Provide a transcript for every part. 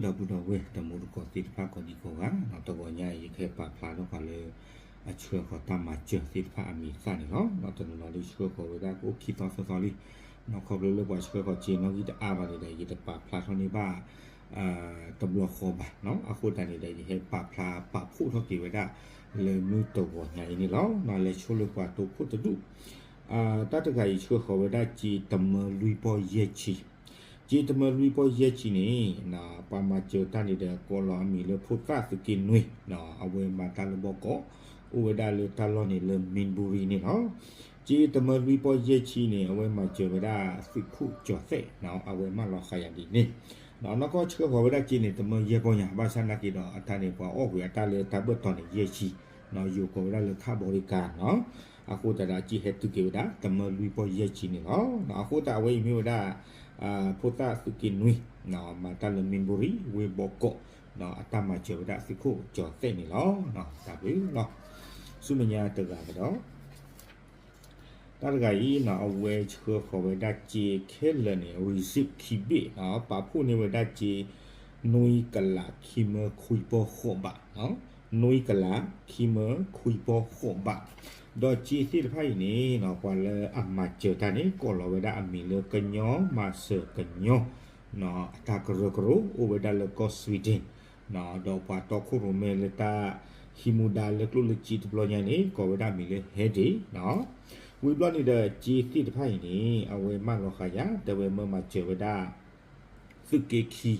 ဒီပုၢ်ဒီဝဲၢ်တံၤသကိးသ့ၣ်တဖၣ်ကိးဒံကိးဂၤ, တဂီၤညါအံၤ ယကဟဲပာ်ဖျါထီၣ်ဃာ်လၢ အဆှၢဃီၤတၢ်မၤစၢၤသ့ၣ်တဖၣ်အမံၤသၣ်န့ၣ်လီၤ. တနီၤနီၤဒ်ဆှၢဃီၤဝဲဒၣ်ကအိၣ်ခံသီသၢသီလံ, ခီဖျိလၢပှၤဆှၢဃီၤစ့နီၣ်ဂံၢ်တအါဘၣ်န့ၣ်ဒီး ယတပာ်ဖျါထီၣ်န့ၢ်ဘၣ် တဘျီဃီဘၣ်. အဃိသတးန့ၣ်ဒီး ယဟဲပာ်ဖျါပာ်ဖှိၣ်ထီၣ်က့ၤဝဲဒၣ် လၢမုၢ်တဂီၤညါအံၤန့ၣ်လီၤ. လဲၤဆိလၢပှၤတိခိၣ်တဒူၣ် တၢ်တဂၤအံၤဆှၢဃီၤဝဲဒၣ်စ့တမၢလွံၢ်ပီၢ်ယဲၢ်ဆံ, စ့တမၢလွံၢ်ပီၢ်ယဲၢ်ဆံန့ၣ် ပှၤမၤစၢၤတၢ်န့ၣ်ဒီး ကိးလီၤအမံၤလၢဖိသၣ်သုးက့နွံ, အဝဲမၤတၢ်လၢဘီကီး, အိၣ်ဝဲဒၣ်လၢတၢ်လီၢ်န့ၣ်လၢ Millbury န့ၣ်လီၤ. စ့တမၢလွံၢ်ပီၢ်ယဲၢ်ဆံန့ၣ် အဝဲမၤစၢၤဝဲဒၣ်သုးခိၣ်ကၠီၤသဲး, အဝဲမၢလီၤဃာ်ယၤဒ်န့ၣ် နီၢ်ကီၢ်ဆှၢဃီၤဝဲဒၣ်စ့န့ၣ် တမၢယဲၢ်ပီၢ်ညါ, ဘၣ်ဆၣ်နာ်က့ဒီး အတၢ်န့ၣ် ပှၤအီၣ်ကွံာ်အတၢ်လၢတၢ်ဘၢၣ်တီၤန့ၣ် ယဲၢ်ဆံ, ယိၤကိးဝဲဒၣ်လၢ ခဘီရံကၤ နီၤ. အဃိသတးဒီး စ့ဟဲတုၤက့ၤဝဲဒၣ် တမၢလွံၢ်ပီၢ်ယဲၢ်ဆံန့ၣ်လီၤ. အဃိသတးအဝဲအံၤမ့ၢ်ဝဲဒၣ် ဖိသၣ်သုးက့နွံ မၤတၢ်လၢ Millbury ဝ့ၢ်ဘီကီး အတၢ်မၤစၢၤဝဲဒၣ်သုးခိၣ်ကၠီၤသဲးန့ၣ်လီၤ. တၢ်ဘျုးလီၤ. ဆူမဲာ်ညါတဂၤကဒီး တၢ်တဂၤအံၤနီၤ အဝဲဆှၢဃီၤဝဲဒၣ်စ့ခဲလၢာ်န့ၣ် receipt ခံဘ့ၣ်နီၤ, ပာ်ဖှိၣ်န့ၢ်ဝဲဒၣ်စ့ နွံကလးခံမၢခွံပီၢ်ဃိးဘး, နွံကလးခံမၢခွံပီၢ်ဃိးဘး, ဒီးစ့သ့ၣ်တဖၣ်အံၤန့ၣ်နီၤ ပှၤလၢအမၤစၢၤတၢ်န့ၣ် ကိးလီၤဝဲဒၣ်အမံၤလၢကညီမၤစၢၤကညီ အတၢ်ကရၢကရိ အိၣ်ဝဲဒၣ်လၢကီၢ် Sweden ဒီးပှၤတီခိၣ်ရိၣ်မဲလၢတၢ်ဟံးမူဒါလၢကျိၣ်လၢစ့တဘျီညါန့ၣ် ကိးဝဲဒၣ်မံၤလၢ Hedi နီၤ. ဝံၤဘျီန့ၣ်ဒီး စ့သ့ၣ်တဖၣ်အံၤန့ၣ် အဝဲမၢလီၤဃာ်ယၤ တဲဝဲမၢမၤစၢၤဝဲဒၣ် သုးက့ခံ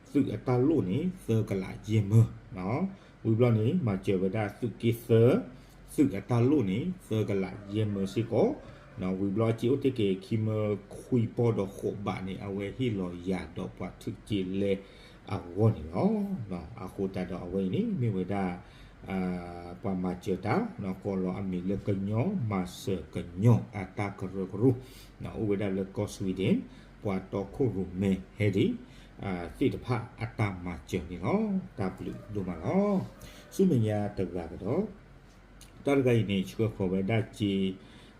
သုးအတၢ်လိၣ်န့ၣ် သၢကလးယဲၢ်မၢ, ဝံၤဘျီန့ၣ် မၤစၢၤဝဲဒၣ်သုးက့သၢ သုးအတၢ်လိၣ်န့ၣ် သၢကလးယဲၢ်မၢစ့ၢ်ကီး, ဝံၤဘျီစ့အိၣ်တ့ၢ်က့ၤခံမၢခွံပီၢ်ဒီးဃိးဘးန့ၣ် အဝဲဟ့ၣ်လီၤယၤဒီးပှၤထုးက့လဲအဂီၢ်န့ၣ်လီၤ. အဃိသတးဒီးအဝဲအံၤန့ၣ် မ့ၢ်ဝဲဒၣ် ပှၤမၤစၢၤတၢ် ကိးလီၤအမံၤလၢကညီမၤစၢၤကညီအတၢ်ကရၢကရိ အိၣ်ဝဲဒၣ်လၢကီၢ် Sweden ပှၤတီခိၣ်ရိၣ်မဲ Hedi သ့ၣ်တဖၣ်အတၢ်မၤစၢၤန့ၣ်လီၤ. တၢ်ဘျုးဒိၣ်မးလီၤ. ဆူမဲာ်ညါတဂၤကဒီး တၢ်တဂၤအံၤန့ၣ် ဆှၢဃီၤဝဲဒၣ်စ့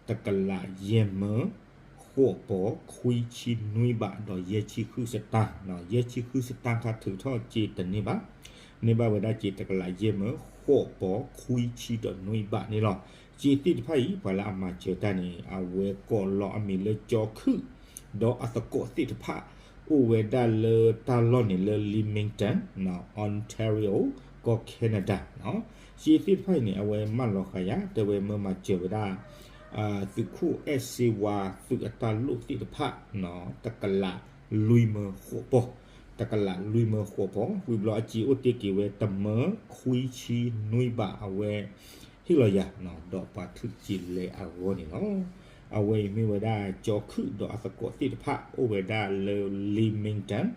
တကလးယဲၢ်မၢ ဃိးပီၢ်ခွံဆံနွံဘးဒီးယဲၢ်ဆံဃုစတၢၣ်, ယဲၢ်ဆံဃုစတၢၣ်ခါထုးထီၣ်စ့တန့ၢ်ဘၣ်, န့ၢ်ဘၣ်ဝဲဒၣ်စ့တကလးယဲၢ်မၢ ဃိးပီၢ်ခွံဆံဒီးနွံဘးန့ၣ်လီၤ. စ့သ့ၣ်တဖၣ်အံၤ ပှၤလၢအမၤစၢၤတၢ်န့ၣ် အဝဲကိးလီၤအမံၤလၢကၠီခုၣ် ဒီးအသကိးသ့ၣ်တဖၣ် အိၣ်ဝဲဒၣ်လၢတၢ်လီၢ်န့ၣ်လၢ Leamington, Ontario ကီၢ် Canada နီၤ. စ့သ့ၣ်တဖၣ်အံၤန့ၣ် အဝဲမၢလီၤဃာ်ယၤ တဲဝဲမၢမၤစၢၤဝဲဒၣ် သုးခိၣ်အဲၣ်စ့ဝါ သုးအတၢ်လိၣ်သ့ၣ်တဖၣ် တကလးလွံၢ်မၢဃိးပီၢ်, တကလးလွံၢ်မၢဃိးပီၢ်, ဝံၤဘျီအစ့အိၣ်တ့ၢ်က့ၤဝဲတမၢခွံဆံနွံဘး အဝဲဟ့ၣ်လီၤယၤ ဒီးပှၤထုးက့လဲအဂီၢ်န့ၣ်လီၤ. အဝဲအံၤမ့ၢ်ဝဲဒၣ်ကၠီခုၣ်ဒီးအသကိးသ့ၣ်တဖၣ် အိၣ်ဝဲဒၣ်လၢ Leamington,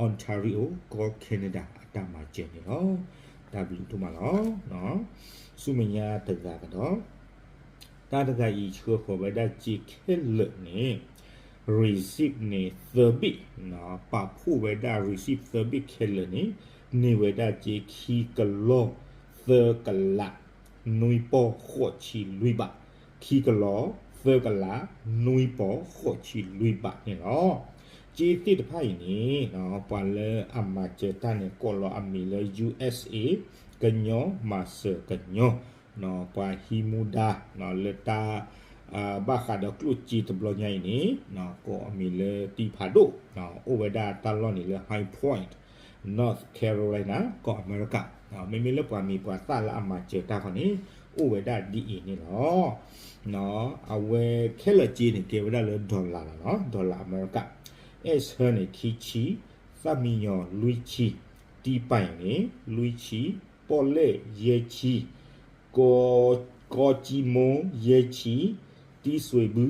Ontario ကီၢ် Canada အတၢ်မၤစၢၤန့ၣ်လီၤ. တၢ်ဘျုးဒိၣ်မးလီၤ. ဆူမဲာ်ညါတဂၤကဒီး တၢ်တဂၤအံၤဆှၢဃီၤဝဲဒၣ်စ့ခဲလၢာ်န့ၣ် receipt န့ၣ်သၢဘ့ၣ်, ပာ်ဖှိၣ်ဝဲဒၣ် receipt သၢဘ့ၣ်ခဲလၢာ်န့ၣ် န့ၢ်ဝဲဒၣ်စ့ခံကလီၢ် သၢကလး နွံပီၢ်ဃိးဆံလွံၢ်ဘး, ခံကလီၢ် သၢကလး နွံပီၢ်ဃိးဆံလွံၢ်ဘးန့ၣ်လီၤ. စ့သ့ၣ်တဖၣ်အံၤန့ၣ် ပှၤလၢအမၤစၢၤတၢ်န့ၣ် ကိးလီၤအမံၤလၢ ယူၢ်အ့ၣ်အ့ ကညီမၤစၢၤကညီ ပှၤဟံးမူဒါ လၢတၢ် ဘၣ်ဃးဒီးကျိၣ်စ့တဘျီညါအံၤန့ၣ် ကိးအမံၤလၢတံဖးဒိၣ်, အိၣ်ဝဲဒၣ်တၢ်လီၢ်န့ၣ်လၢ High Point, North Carolina ကီၢ်အမဲရကၤ, မ့မ့ၢ်လၢပှၤမံၤပှၤသၣ်လၢအမၤစၢၤတၢ်ခီန့ၣ် အိၣ်ဝဲဒၣ်ဒ်အံၤန့ၣ်လီၤ. အဝဲခဲလၢာ်စ့န့ၣ် ကဲဝဲဒၣ်လၢ dollar လီၤနီၤ, dollar အမဲရကၤ, အဲၣ်ဆၢန့ၣ် ခံဆံ, သၣ်မံယီၤ လွံၢ်ဆံ, တံပၢၢ်န့ၣ် လွံၢ်ဆံ, ပီၣ်လဲၣ် ယဲၢ်ဆံ, ကီကီကံမိ ယဲၢ်ဆံ, တံစွ့ၤဘူ,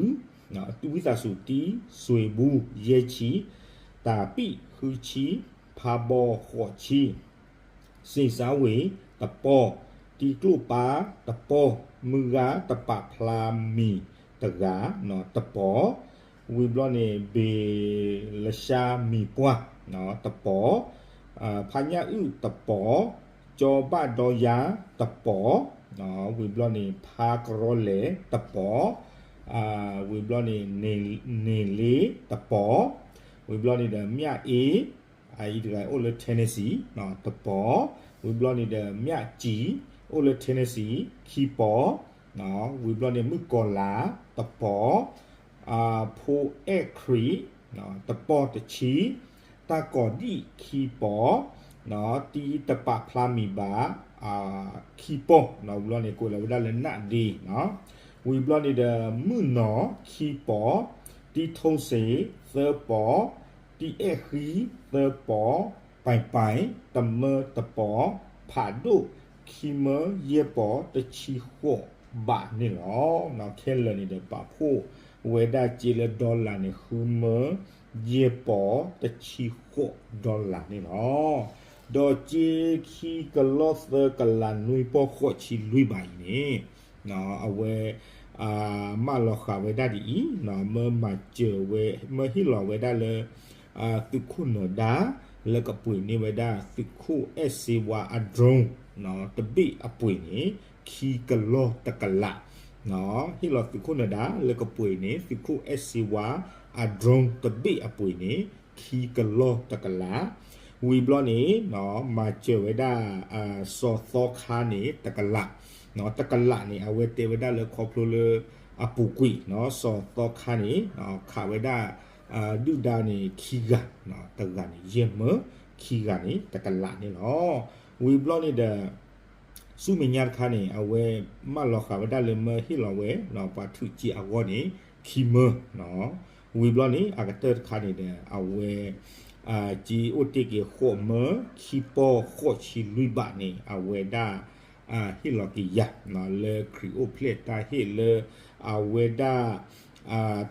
ဝံသးစူၤ တံစွ့ၤဘူ ယဲၢ်ဆံ, တၢ်ပံၣ် ဃုဆံ, ဖးဘီ ဃိးဆံ, စ့ၣ်စါဝ့ၤ တပီၢ်, တံကျိၣ်ပၢ် တပီၢ်, မုၢ်ဂၤတပာ်ဖျါမံၤတဂၤ တပီၢ်, ဝံၤဘျီန့ၣ် ဘ့ၣ်လၡါမံၤပှၢ် တပီၢ်, ဖါညၣ်အုၣ်တပီၢ်, ကၠီဘၣ်ဒီယါတပီၢ်, ဝံၤဘျီန့ၣ် ဖါကရီလဲၣ်တပီၢ်, ဝံၤဘျီန့ၣ် န့ၢ်လ့တပီၢ်, ဝံၤဘျီန့ၣ်ဒီး မၠၣ်အ့ အအံၤတဂၤအိၣ်လၢ Tennessee တပီၤ, ဝံၤဘျီန့ၣ်ဒီး မြကျဉ် အိၣ်လၢ Tennessee ခံပီၤ, ဝံၤဘျီန့ၣ် မုၣ်ကီၤလၤ တပီၤ, ဖိအဲၣ်ခရံာ် တပီၤတဆံ, တၢ်ကီၤဒံၣ်ခံပီၤ, တံတပာ်ဖျါမံၤဘၣ် ခံပီၤ, ဝံၤဘျီန့ၣ် ကိးလီၤဝဲဒၣ်လၢနးဒ့, ဝံၤဘျီန့ၣ်ဒီး မုၣ်နီၤခံပီၤ, တံထိစ့ၤသၢပီၤ, တံအဲၣ်ဃံသၢပီၤ, ပၢ်ပၢ် တမၢတပီၤ, ဖးဒိၣ်ခံမၢယဲၢ်ပီၤတဆံဃိးဘးန့ၣ်လီၤ. ခဲလၢာ်န့ၣ်ဒီး ပာ်ဖှိၣ်ဝဲဒၣ်စ့လၢ dollar န့ၣ် ဃုမၢယဲၢ်ပီၤတဆံဃိး dollar န့ၣ်လီၤ. ဒီးစ့ခံကလီသၢကလးနွံပီၢ်ဃိးဆံလွံၢ်ဘးအံၤန့ၣ် အဝဲ မၢလီၤဃာ်ဝဲဒၣ်ဒ်အံၤ, မၢမၤစၢၤဝဲ မၢဟ့ၣ်လီၤဝဲဒၣ်လၢ သုးခိၣ်နၢၤဒါ လၢကပှ့ၤန့ၢ်ဝဲဒၣ်သုးခိၣ်အဲၣ်စ့ဝါအ drone တဘ့ၣ်အပှ့ၤန့ၣ် ခံကလီတကလး, ဟ့ၣ်လီၤသုးခိၣ်နၢၤဒါ လၢကပှ့ၤန့ၣ် သုးခိၣ်အဲၣ်စ့ဝါအ drone တဘ့ၣ်အပှ့ၤန့ၣ် ခံကလီတကလး, ဝံၤဘျီန့ၣ် မၤစၢၤဝဲဒၣ် စီၤသီခါန့ၣ် တကလး, တကလးန့ၣ် အဝဲတဲဝဲဒၣ်လၢခီဖျိလၢ အပူၤကွံာ် စီၤသီခါန့ၣ် ခးဝဲဒၣ် ဒုၣ်ဒါန့ၣ်ခံဂၤ, တဂၤန့ၣ်ယဲၢ်မၢ, ခံဂၤန့ၣ် တကလးန့ၣ်လီၤ. ဝံၤဘျီန့ၣ်ဒီး ဆူမဲာ်ညါတခါန့ၣ် အဝဲမၢလီၤဃာ်ဝဲဒၣ်လၢမၢဟ့ၣ်လီၤဝဲ ပှၤထုးစ့အဂီၢ်န့ၣ် ခံမၢ, ဝံၤဘျီန့ၣ် အကတၢၢ်တခါန့ၣ်ဒီး အဝဲ စ့အိၣ်တ့ၢ်က့ၤဃိးမၢ ခံပီၢ်ဃိးဆံလွံၢ်ဘးန့ၣ် အဝဲဒၣ် ဟ့ၣ်လီၤက့ၤယၤ လၢခရံာ်အိၣ်ဖျဲၣ်တၢ်ဟ့ၣ်လၢ အဝဲဒၣ်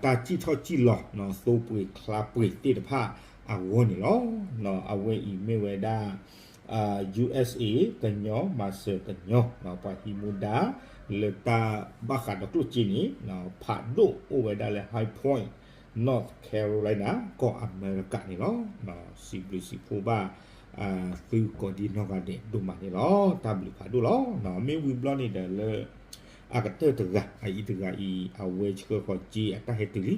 တၢ်စံၣ်ထီၣ်စံၣ်လီၤ သိပှ့ၤချါပှ့ၤသ့ၣ်တဖၣ်အဂီၢ်န့ၣ်လီၤ. အဝဲအံၤမ့ၢ်ဝဲဒၣ် ယူအက်စ့ ကညီ မၤစၢၤကညီ ပှၤဟံးမူဒါ လၢတၢ်ဘၣ်ဃးဒီးကျိၣ်စ့န့ၣ် ဖးဒိၣ်အိၣ်ဝဲဒၣ်လၢ High Point, North Carolina ကီၢ်အမဲရကၤန့ၣ်လီၤ. စံးဘျုးစံးဖှိၣ်ဘၣ် သုကိးဒံနီၢ်ဂၤဒဲးဒိၣ်မးန့ၣ်လီၤ. တၢ်ဘျုးဖးဒိၣ်လီၤ. မ့ၢ်ဝံၤဘျီန့ၣ်ဒီးလၢ အကတၢၢ်တဂၤ အအံၤတဂၤအံၤ အဝဲဆှၢဃီၤစ့အတၢ်ဟဲတုၤ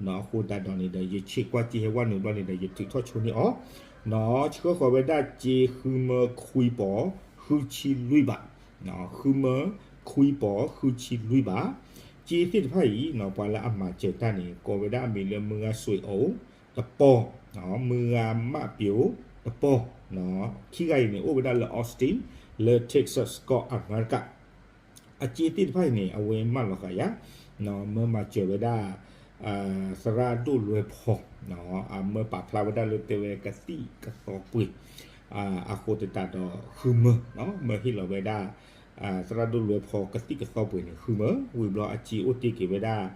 လံ, အဃိသတးဒီးန့ၣ်ဒီး ယဆ့ကွၢ်စ့ဟဲဝဲနုာ်ဘျီန့ၣ်ဒီး ယထုးထီၣ်ဆိန့ၢ်အီၤ, ဆှၢဃီၤဝဲဒၣ်စ့ဃုမၢခွံပီၤ ဃုဆံလွံၢ်ဘး, ဃုမၢခွံပီၤ ဃုဆံလွံၢ်ဘး, စ့သ့ၣ်တဖၣ်အံၤ ပှၤလၢအမၤစၢၤတၢ်န့ၣ် ကိးဝဲဒၣ်အမံၤလၢ မုၢ်ဂၤစွ့ၤအိၣ် တပီၤ, မုၢ်ဂၤမးပျိၤ တပီၤ, ခံဂၤအံၤန့ၣ် အိၣ်ဝဲဒၣ်လၢ Austin လၢ Texas ကီၢ်အမဲရကၤ အစ့သ့ၣ်တဖၣ်အံၤန့ၣ် အဝဲမၢလီၤဃာ်ယၤ, မၢမၤစၢၤဝဲဒၣ် သရၣ်ဒိၣ်လွဲဖီ, အမၢပာ်ဖျါဝဲဒၣ်လၢတဲဝဲကသံၣ်ကသီပှ့ၤ အဃိသတးဒီးဃုမၢ, မၢဟ့ၣ်လီၤဝဲဒၣ် သရၣ်ဒိၣ်လွဲဖီကသံၣ်ကသီပှ့ၤန့ၣ် ဃုမၢ, ဝံၤဘျီအစ့အိၣ်တ့ၢ်က့ၤဝဲဒၣ်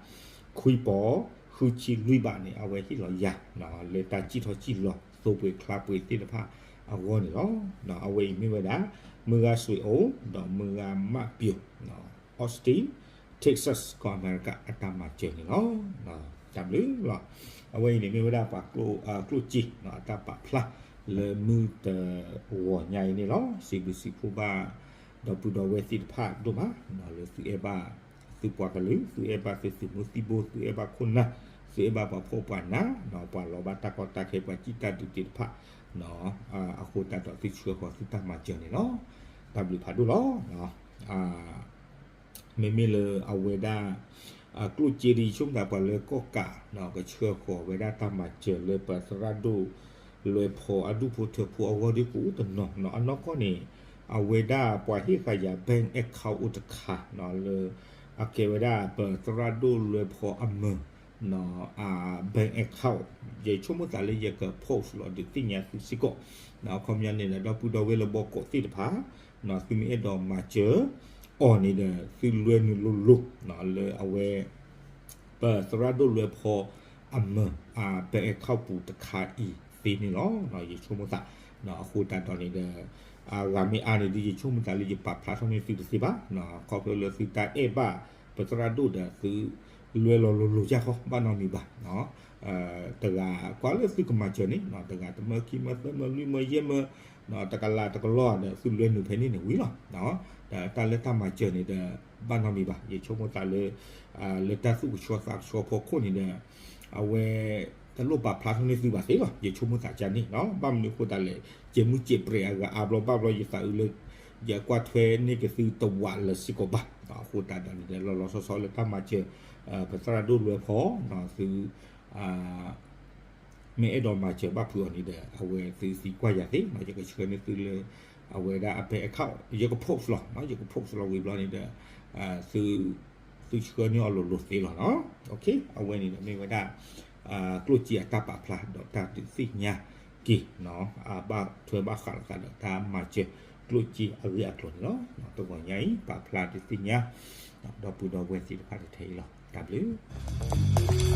ခွံပီၤ ဃုဆံလွံၢ်ဘးန့ၣ် အဝဲဟ့ၣ်လီၤယၤ လၢတၢ်စံၣ်ထီၣ်စံၣ်လီၤ သိပှ့ၤချါပှ့ၤသ့ၣ်တဖၣ်အဂီၢ်န့ၣ်လီၤ. အဝဲအံၤမ့ၢ်ဝဲဒၣ် မုၢ်ဂၤစွ့ၤအိၣ် ဒီးမုၢ်ဂၤမးပျိၤ Austin Texas ကီၢ်အမဲရကၤ အတၢ်မၤစၢၤန့ၣ်လီၤ. တၢ်ဘျုးလီၤ. အဝဲအံၤန့ၣ်မ့ၢ်ဝဲဒၣ်ပှၤကျိၣ်စ့ အတၢ်ပာ်ဖျါလၢမုၢ်တဂီၤညါအံၤန့ၣ်လီၤ. စံးဘျုးစံးဖှိၣ်ဘၣ် ဒီပုၢ်ဒီဝဲၢ်သ့ၣ်တဖၣ်ဒိၣ်မး လၢသုအဲၣ်ဘၣ် သုပှၤကလုာ် သုအဲၣ်ဘၣ်သုသုးမုၢ်သံၣ်ဘိ သုအဲၣ်ဘၣ်ခိၣ်နၢ် သုအဲၣ်ဘၣ်ပှၤဖှီၣ်ပှၤနး ပှၤလီၤဘၣ်တၢ်ကီတၢ်ခဲ ပှၤစံၣ်တၢ်ဒုးသ့ၣ်တဖၣ် အဃိသတးဒီးသုဆှၢဃီၤသုတၢ်မၤစၢၤန့ၣ်လီၤ. တၢ်ဘျုးဖးဒိၣ်လီၤ. မ့မ့ၢ်လၢအဝဲဒၣ် ကျိၣ်စ့ဒ်ယဆိကမိၣ်သးပှၤလၢကီၢ်ကး ကဆှၢဃီၤဝဲဒၣ်တၢ်မၤစၢၤလၢပသရၣ်ဒိၣ်လွဲဖီအဒူၣ်ဖိထၢဖိအဂီၢ်ဒ်ကိးတနီၤ အနီၢ်ကီၢ်န့ၣ် အဝဲဒၣ်ပှၤဟ့ၣ်ဃာ်ယၤ bank account အိၣ်တခါ လၢ အကဲဝဲဒၣ်ပသရၣ်ဒိၣ်လွဲဖီအမၢ အ bank account ယဆိကမိၣ်သးလၢယက post လီၤဒုးသ့ၣ်ညါသုစ့ၢ်ကီး အခီပညီန့ၣ်ဒီး ဒီပုၢ်ဒီဝဲၢ်လၢဘီကီးသ့ၣ်တဖၣ် သုမ့ၢ်အဲၣ်ဒိးမၤစၢၤအီၤန့ၣ်ဒီး သုလွဲနုာ်လိၤလိၤ လၢအဝဲ ပသရၣ်ဒိၣ်လွဲဖီအမၢ အ bank account ပူၤတခါအံၤသ့န့ၣ်လီၤ. ယဆိကမိၣ်သး အဃိသတးဒီးန့ၣ်ဒီး အဂၤမ့ၢ်အါန့ၣ်ဒီး ယဆိကမိၣ်သးလၢယပာ်ဖျါထီၣ်န့ၢ်သုတသ့ဘၣ် ခီဖျိလၢသုတၢ်အဲၣ်ဘၣ်ပသရၣ်ဒိၣ်ဒီး သုလွဲလီၤလိၤလိၤယၢ်ဃီ ဘၣ်နီတမံၤဘၣ် တဂၤကွၢ်လၢသုကမၤစၢၤန့ၣ် တဂၤတမၢခံမၢသၢမၢလွံၢ်မၢယဲၢ်မၢ တကလးတကလီၢ်ဒီး သုလွဲနုာ်ဖဲန့ၣ်န့ၣ်ဝံၤလီၤ. ဒီးတၢ်လၢတၢ်မၤစၢၤန့ၣ်ဒီး ဘၣ်နီတမံၤဘၣ် ယဆိကမိၣ်သးလၢ လၢတၢ်သူၣ်ကဆှီသးကဆှီဖီခိၣ်န့ၣ်ဒီး အဝဲ တလိၣ်ပာ်ဖျါထီၣ်န့ၢ်သုဘၣ်သ့လီၤ. ယဆိကမိၣ်သးကန့ၣ် ဘၣ်မနုၤအဃိသတးလဲၣ်, ကဲမုၢ်ကဲပြဲးအဂၤအါဘျီဘၣ်ဘျီ ယသးအုးလၢ ယကွၢ်ထွဲန့ၢ်က့ၤသုတဝးလၢစ့ၢ်ကီးဘၣ်. အဃိသတးဒီးန့ၣ်ဒီး လီၤလီၤဆီဆီလၢတၢ်မၤစၢၤ ပသရၣ်ဒိၣ်လွဲဖီ သု မ့ၢ်အဲၣ်ဒိးမၤစၢၤဘၣ်ဖုးအီၤန့ၣ်ဒီး အဝဲသုသံကွၢ်ယၤသ့, ယကဆှၢန့ၢ်သုလၢ အဝဲဒၣ်အ bank account ယက post လီၤ, ယက post လီၤဝံၤဘျီန့ၣ်ဒီး သု သုဆှၢန့ၢ်အီၤလိၤလိၤသ့လီၤ. အဝဲန့ၣ်ဒီးမ့ၢ်ဝဲဒၣ် ကျိၣ်စ့အတၢ်ပာ်ဖျါဒီးတၢ်ဒုးသ့ၣ်ညါက့ၤ အဘၣ်ထွဲဘၣ်ဃးလိာ်သးဒီးတၢ်မၤစၢၤကျိၣ်စ့အဂ့ၢ်အကျိၤန့ၣ်လီၤ. တဂီၤညါအံၤ ပာ်ဖျါဒုးသ့ၣ်ညါ ဒီပုၢ်ဒီဝဲၢ်သ့ၣ်တဖၣ်ထဲအံၤလီၤ. တၢ်ဘျုး